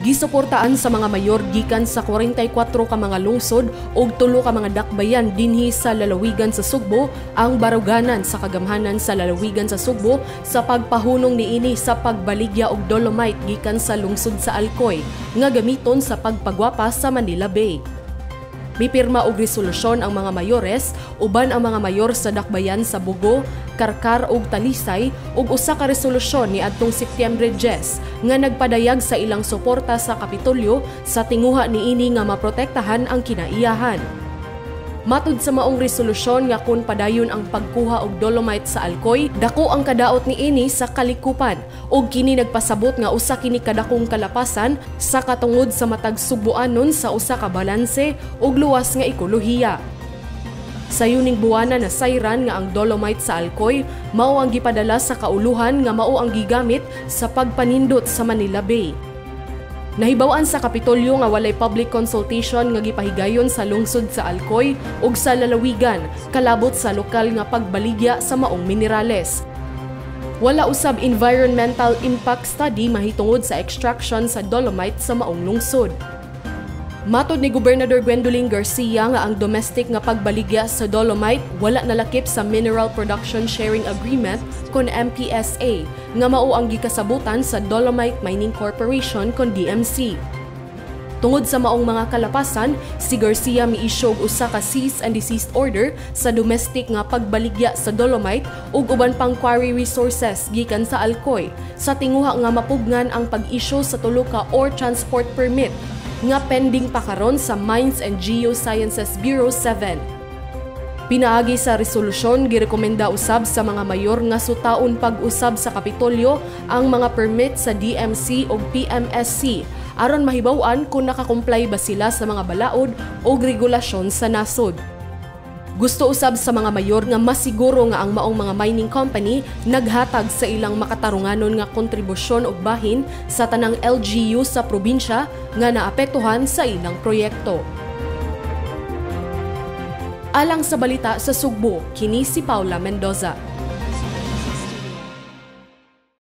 Gisuportaan sa mga mayor gikan sa 44 ka mga lungsod ug 3 ka mga dakbayan dinhi sa lalawigan sa Sugbo ang baruganan sa kagamhanan sa lalawigan sa Sugbo sa pagpahunong niini sa pagbaligya og dolomite gikan sa lungsod sa Alcoy nga gamiton sa pagpagwapa sa Manila Bay. Mipirma og resolusyon ang mga mayores uban ang mga mayor sa dakbayan sa Bogo, Carcar ug Talisay ug usa ka resolusyon niadtong Setyembre 10 nga nagpadayag sa ilang suporta sa Kapitolyo sa tinguha niini nga maprotektahan ang kinaiyahan. Matud sa maong resolusyon nga kun padayon ang pagkuha og dolomite sa Alcoy, dako ang kadaot niini sa kalikupan ug kini nagpasabot nga usa kini kadakong kalapasan sa katungod sa matag Sugbuanon sa usa ka balanse ug luwas nga ekolohiya. Sa yuning buwana, nasayran nga ang dolomite sa Alcoy mao ang gipadala sa kauluhan nga mao ang gigamit sa pagpanindot sa Manila Bay. Nahibaw-an sa Kapitolyo nga walay public consultation nga gipahigayon sa lungsod sa Alcoy ug sa lalawigan kalabot sa lokal nga pagbaligya sa maong minerales. Wala usab environmental impact study mahitungod sa extraction sa dolomite sa maong lungsod. Matod ni Gobernador Gwendolyn Garcia nga ang domestic nga pagbaligya sa dolomite wala nalakip sa Mineral Production Sharing Agreement kon MPSA nga mao ang gikasabutan sa Dolomite Mining Corporation kon DMC. Tungod sa maong mga kalapasan, si Garcia mi-issue og usa ka cease and desist order sa domestic nga pagbaligya sa dolomite ug uban pang quarry resources gikan sa Alcoy sa tinguha nga mapugnan ang pag-issue sa tulo ka ore transport permit nga pending pa karon sa Mines and Geosciences Bureau 7. Pinaagi sa resolusyon, girekomenda usab sa mga mayor nga sutaon pag-usab sa Kapitolyo ang mga permit sa DMC ug PMSC aron mahibaw-an kung nakakomply ba sila sa mga balaod o regulasyon sa nasod. Gusto usab sa mga mayor nga masiguro nga ang maong mga mining company naghatag sa ilang makatarunganon nga kontribusyon ug bahin sa tanang LGU sa probinsya nga naapektuhan sa ilang proyekto. Alang sa Balita sa Sugbo, kini si Paula Mendoza.